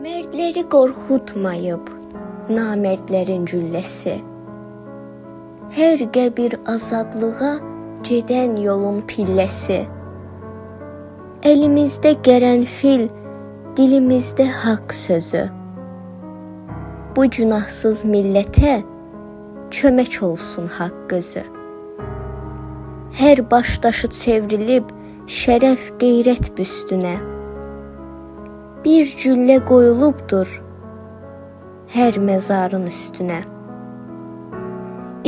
Mərdləri qorxutmayıb namərdlərin gülləsi. Hər qəbir azadlığa gedən yolun pilləsi. Əlimizdə qərənfil, dilimizdə haqq sözü. Bu günahsız millətə kömək olsun haqq özü. Hər başdaşı çevrilib şərəf qeyrət büstünə. Bir güllə qoyulubdur hər məzarın üstünə.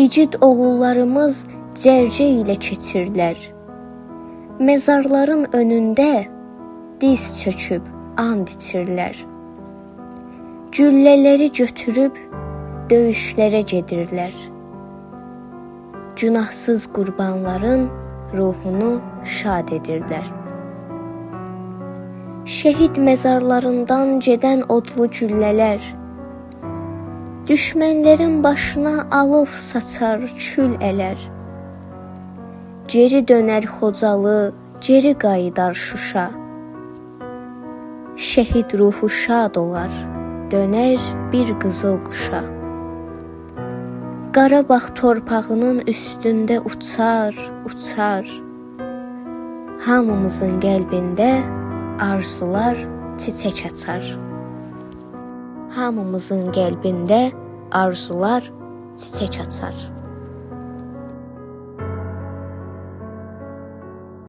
İgid oğullarımız cərgə ilə keçirlər. Məzarların önündə diz çöküb and içirlər. Güllələri götürüb döyüşlərə gedirlər. Günahsız qurbanların ruhunu şad edirlər. Şehid məzarlarından gedən odlu güllələr, düşmənlərin başına alov saçar, kül ələr. Geri dönər Xocalı, geri qayıdar Şuşa. Şehid ruhu şad olar, dönər bir qızıl quşa. Qarabağ torpağının üstündə uçar, uçar. Hamımızın qəlbində arzular çiçək açar. Hamımızın qəlbində arzular çiçək açar.